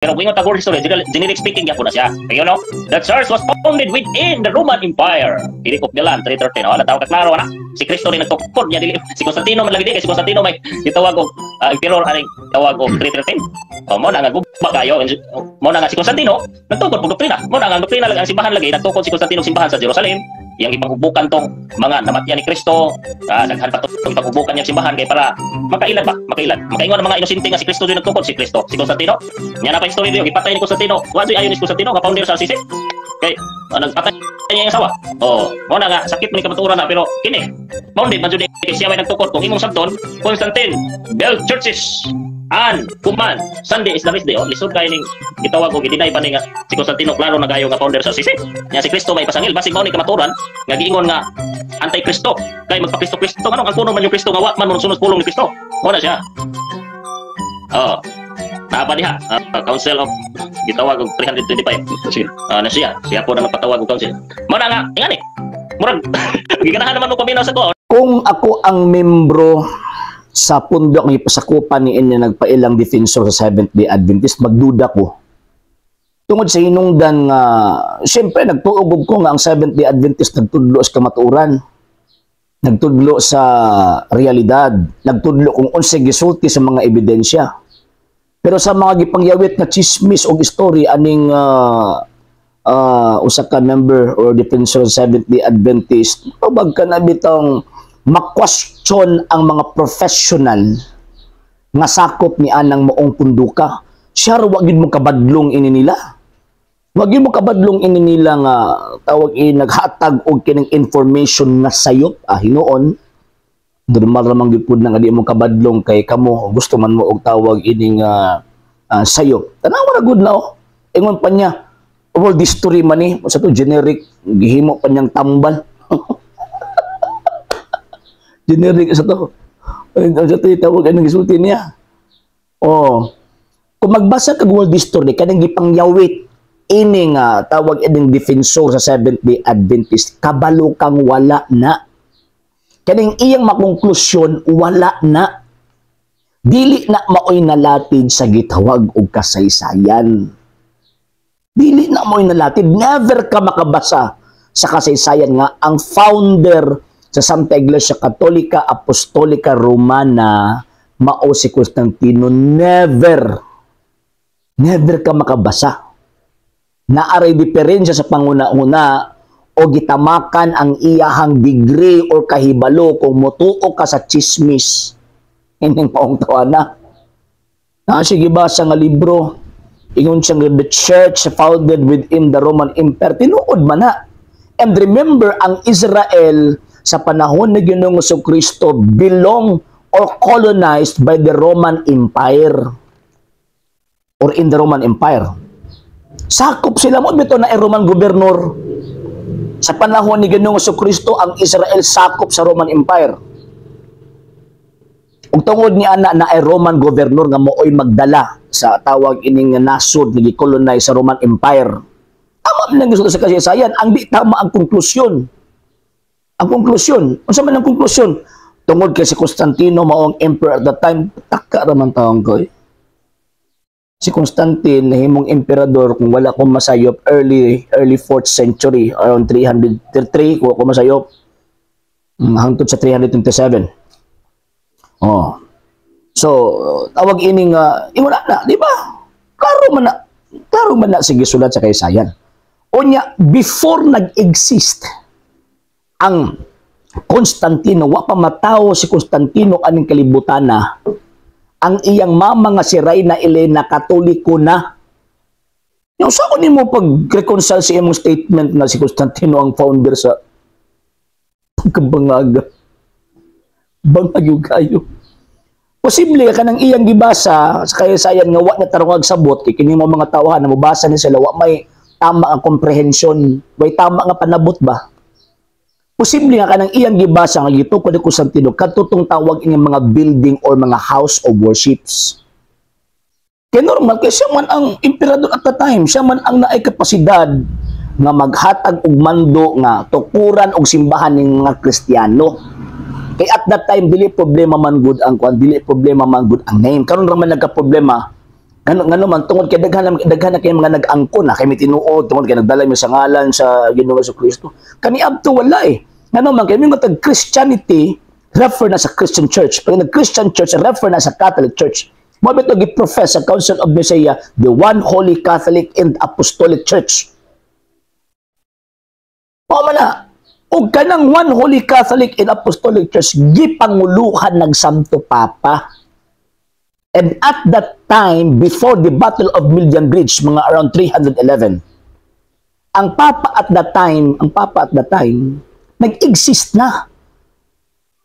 Pero kung ingon ta world history, generic speaking gyapon na siya. Kaya the church was founded within the Roman Empire. Edict of Milan, 313. Oh, natawa ka klaro na. Si Kristo rin nagtukod niya dili si Constantino man lagi di kay si Constantino may gitawag og emperor aning tawag og 313. Oh, mo na nga guba kayo. Mo na nga si Constantino nagtukod og doktrina. Mo na nga ang doktrina lang ang simbahan lagi nagtukod si Constantino og simbahan sa Jerusalem. Iyang ipanghubukan tong mga namatyan ni Kristo, daghan pa tong ipanghubukan niyang simbahan kay para makailad ba? Makailad. Makaingon ang mga inosente nga si Kristo jud nagtukod si Kristo. Si Constantino, nya na pa history diyo, gipatay ni Constantino. Wa ayo ni Constantino nga founder sa RCC. Kay nagpatay niya yung asawa. Oh, mo na nga sakit man ni kamatuoran na, pero kini founded man jud kay siya may nagtukod. Kung imong sabton Constantine built churches and command Sunday is the rest day. Oh, lisod kay ning gitawag og i-deny pa ni nga si Constantino klaro na gayo nga founder sa RCC. Nya si Kristo may pasangil, basig mao ni kamatuoran nga giingon nga anti-Kristo kay magpa-Kristo-Kristo, nganong ang kuno man yung Kristo nga wa man mo sunod pulong ni Kristo. Mo na siya. Oh. Naa pa diha, Council of gitawag og 325. Sige. Na siya, siya po na nagpatawag og council. Mo na nga, ingani. Murag giganahan naman mo paminaw sa ko. Kung ako ang membro sa pundok ng ipasakupan ni inya nagpailang defensor sa Seventh-day Adventist, magduda ko. Tungod sa hinungdan nga, siyempre nagtuog ko nga ang Seventh-day Adventist nagtudlo sa kamatuoran. Nagtudlo sa realidad, nagtudlo kung unsay gisulti sa mga ebidensya. Pero sa mga gipangyawit nga chismis og story aning usa ka member or defensor sa Seventh-day Adventist, tubag ka na bitong ma-question ang mga professional nga sakop ni anang maong punduka. Siya ra wa gyud mo kabadlong ini nila. Wa gyud mo kabadlong ini nila nga tawag i naghatag og kining information nga sayop. Ah, hinuon normal ra man gyud pud na nga di mo kabadlong kay kamo gusto man mo og tawag ining sayop. Tanawa na gud na oh. Ingon pa niya, world history man ni, sa to generic, gihimo pa niyang tambal. Generic sa to. Ay, sa to tawag anong gisulti niya. Oh. Kung magbasa kag world history kanang gipangyawit ini nga tawag ining defensor sa Seventh Day Adventist, kabalo kang wala na. Kaning iyang makonklusyon, wala na. Dili na maoy nalatid sa gitawag og kasaysayan. Dili na maoy nalatid. Never ka makabasa sa kasaysayan nga ang founder sa Santa Iglesia Katolika Apostolika Romana mao si Constantino. Never. Never ka makabasa. Naaray diferensya sa panguna-una o gitamakan ang iyahang degree or kahibalo kung mutuo ka sa chismis. Ining maong tawana. Na sige basa nga libro. Ingon siya nga the church founded within the Roman Empire. Tinuod man na. And remember, ang Israel sa panahon ni Ginoong Kristo belong or colonized by the Roman Empire or in the Roman Empire. Sakop sila mo bito na Roman governor. Sa panahon ni Ginoong Kristo, ang Israel sakop sa Roman Empire. Ug tungod ni ana na ay Roman governor nga mooy magdala sa tawag ining nasod nga gi-colonize sa Roman Empire. Tama man ang gusto sa kasaysayan, ang di tama ang konklusyon. Ang konklusyon, unsa man ang konklusyon? Tungod kay si Constantino mao ang emperor at that time, taka ra man tawong ko eh. Si Constantine nahimong emperador, kung wala ko masayop, early early 4th century, around 333 kung ako masayop, hangtod sa 327. Oh. So, tawag ining ingon na, di ba? Klaro man na. Klaro man na sige sulat sa kaysayan. Unya, before nag-exist ang Constantino, wa pa matawo si Constantino aning kalibutan na, ang iyang mama nga si Reyna Elena, Katoliko na. Yung sa nimo pag-reconcile sa imong statement na si Constantino ang founder sa pagkabangaga? Bangag yung kayo. Posible ka kanang iyang gibasa sa kaysayan nga wa na tarungag sabot kay kini mo mga tawahan na mobasa ni sila, wa may tama ang comprehension, way tama nga panabot ba? Posible nga kanang iyang gibasa nga gitukod ni Constantino kadto tong tawag ining mga building or mga house of worships. Kay normal kay siya man ang emperador at the time, siya man ang naay kapasidad nga maghatag og mando nga tukuran og simbahan ning mga Kristiyano. Kay at that time dili problema man gud ang kuan, dili problema man gud ang name. Karon ra man nagka problema Ngano man, tungod kay daghan daghan na kay mga nag-angkon na kay may tinuod, tungod kay nagdala mi sa ngalan sa Ginoong Kristo. Kaniadto wala eh. Ngano man kay mi matag Christianity refer na sa Christian Church. Pag nag Christian Church refer na sa Catholic Church. Mao bitaw gi-profess sa Council of Nicaea, the one holy, Catholic and Apostolic Church. Mao man na. Og kanang one holy, Catholic and Apostolic Church gipanguluhan ng Santo Papa. And at that time, before the Battle of Milvian Bridge, mga around 311, ang Papa at that time, nag-exist na.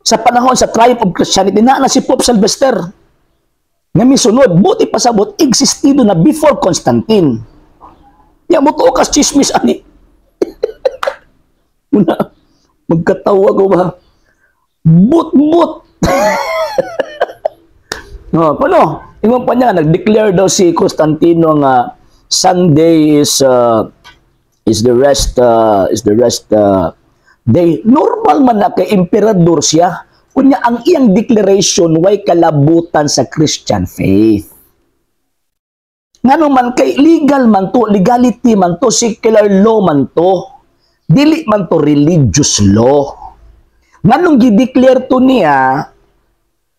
Sa panahon sa Triumph of Christianity, na na si Pope Sylvester. Nga misunod, buot pasabot, existido na before Constantine. Ya mo tuo kas chismis ani. Una, magkatawa ko ba? But-but. No, paano? Ingon pa niya, nag-declare daw si Constantino nga Sunday is the rest day. Normal man na kay emperador siya. Kunya ang iyang declaration way kalabutan sa Christian faith. Ngano man kay legal man to, legality man to, secular law man to. Dili man to religious law. Nganong gi-declare to niya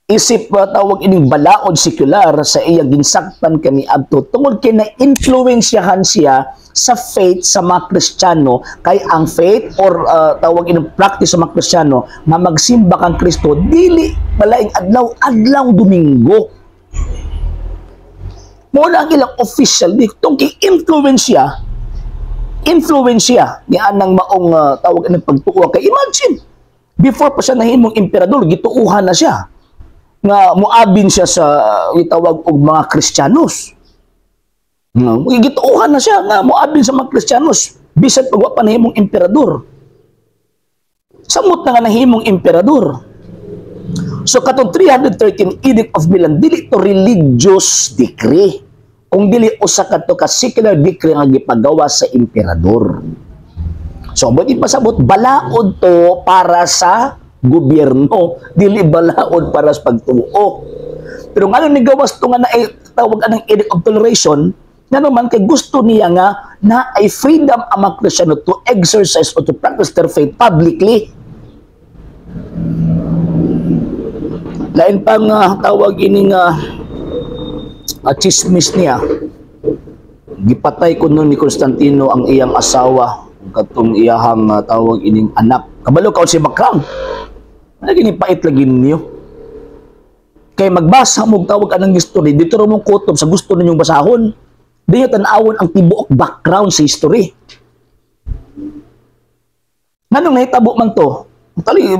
isip tawag ining balaod secular sa iyang ginsakpan kaniadto, tungod kay na-influensyahan siya sa faith sa mga Kristiyano, kay ang faith or tawag ining practice sa mga Kristiyano nga magsimba kang Kristo dili balaing adlaw, adlaw Domingo. Mo na ang ilang official di tong kay influensya influensya ni anang maong tawag ining pagtuo. Kay imagine, before pa siya nahimong emperador, gituuhan na siya nga muabin siya sa gitawag og mga Kristiyanos. No, gituohan na siya nga muabin sa mga Kristiyanos bisan pag wa pa nahimong emperador. Samot na nga nahimong emperador. So katong 313 Edict of Milan, dili to religious decree. Kung dili usa kadto ka secular decree nga gipagawa sa emperador. So buot pasabot, balaod to para sa gobyerno, dili balaod para sa pagtuo. Pero ngano ni gawas to nga na tawag anang Edict of Toleration? Ngano man kay gusto niya nga na ay freedom ang mga Kristiyano to exercise or to practice their faith publicly. Lain pa nga tawag ini nga chismis niya, gipatay kuno ni Constantino ang iyang asawa katong iyahang tawag ining anak. Kabalo ka si background. Ano gini pait lagi ninyo? Kay magbasa mo tawag anang history, dito ra mong kutob sa gusto ninyong basahon. Di nyo tan-awon ang tibuok background sa history. Nganong nahitabo man to? Tali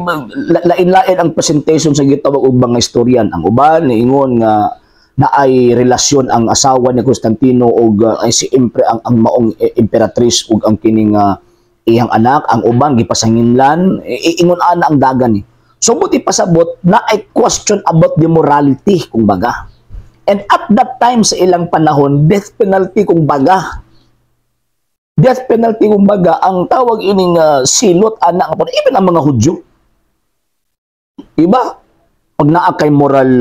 lain-lain ang presentation sa gitawag og mga historian. Ang uban niingon nga naay relasyon ang asawa ni Constantino og ay si empre ang maong emperatris ug ang kining iyang anak. Ang uban gipasanginlan, iingon ana ang dagan eh. So buot pasabot, na ay question about the morality kung baga. And at that time sa ilang panahon, death penalty kung baga. Death penalty kung baga ang tawag ining silot ana nga even ang mga Hudyo. Iba pag naa kay moral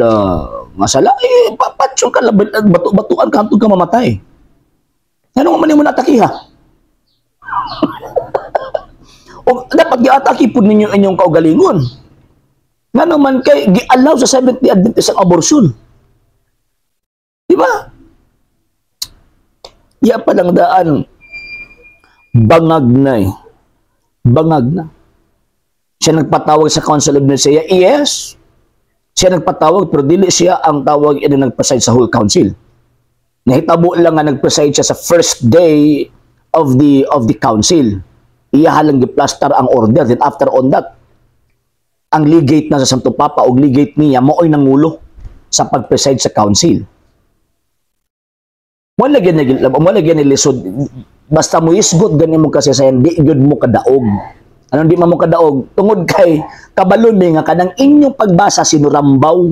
nga sala eh papatsyon ka, bato-batuan ka hantod ka mamatay. Ngano man nimo natakiha? O dapat giatake pud ninyo inyong kaugalingon. Ngano man kay gi-allow sa Seventh-day Adventist ang abortion? Di ba? Iya pa lang daan bangag na eh. Bangag na. Siya nagpatawag sa Council of Nicaea. Yes. Siya nagpatawag pero dili siya ang tawag ini nag-preside sa whole council. Nahitabo lang nga nag-preside siya sa first day of the council. Iya lang giplastar ang order. Then after on that, ang legate na sa Santo Papa o legate niya mao'y nangulo sa pag-preside sa council. Mo lagi ni lisod basta mo isgot gani mo kasi sa di gyud mo kadaog. Anong di man mo kadaog? Tungod kay kabalo mi nga kanang inyong pagbasa sinurambaw.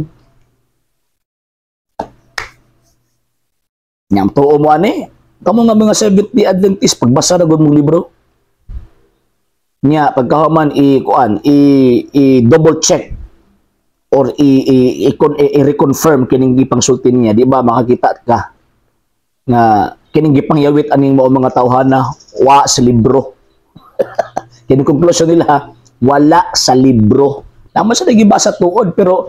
Nyam tuo mo ani. Kamo nga mga Seventh-day Adventist, pagbasa ra gud mong libro. Nya pagkahuman i kuan i double check or i reconfirm kining gipangsulti niya, di ba makakita ka. Nga kining gipangyawit aning mao mga tawhana wa sa libro. Kini conclusion nila, wala sa libro. Tama sa nagibasa tuod, pero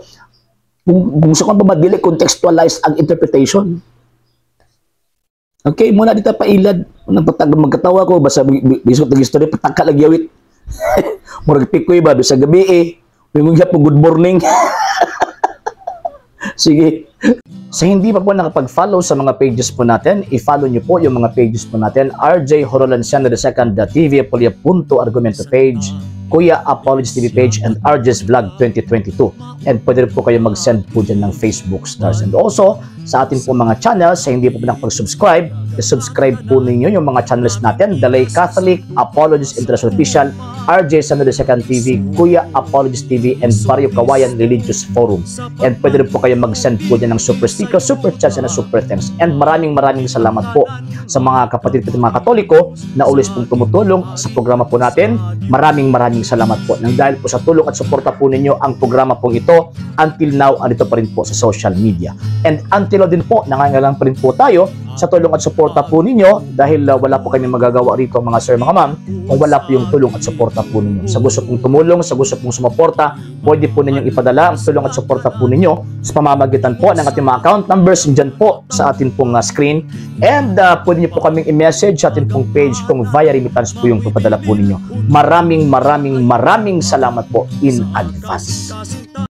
kung sa kung pa dili contextualized ang interpretation. Okay, muna dito pailad. Unang patag magkatawa ko basta bisot ng history patagka lagi yawit. Murag pikoy ba bisag gabi eh. Mingon po, good morning. Sige. Sa hindi pa po nakapag-follow sa mga pages po natin, i-follow niyo po yung mga pages po natin. RJ Horolanciano II, TV Apolia Punto Argumento page, Kuya Apologies TV page, and RJ's Vlog 2022. And pwede rin po kayo mag-send po dyan ng Facebook stars. And also, sa atin po mga channels, sa hindi po po nakapag-subscribe, i-subscribe po ninyo yung mga channels natin: The Lay Catholic, Apologies International Official, RJ Sano II TV, Kuya Apologies TV, and Barrio Kawayan Religious Forum. And pwede rin po kayo mag-send po dyan ng super sticker, super chats, and super thanks. And maraming maraming salamat po sa mga kapatid po, mga Katoliko na always pong tumutulong sa programa po natin. Maraming maraming salamat po. Nang dahil po sa tulong at suporta po ninyo, ang programa pong ito until now andito pa rin po sa social media. And until now din po, nangangailangan pa rin po tayo sa tulong at suporta po ninyo dahil wala po kami magagawa rito, mga sir, mga ma'am, kung wala po yung tulong at suporta po ninyo. Sa gusto pong tumulong, sa gusto pong sumuporta, pwede po ninyong ipadala ang tulong at suporta po ninyo sa pamamagitan po ng ating mga account numbers dyan po sa atin pong screen. And pwede niyo po kaming i-message sa atin pong page kung via remittance po yung papadala po ninyo. Maraming maraming maraming salamat po in advance.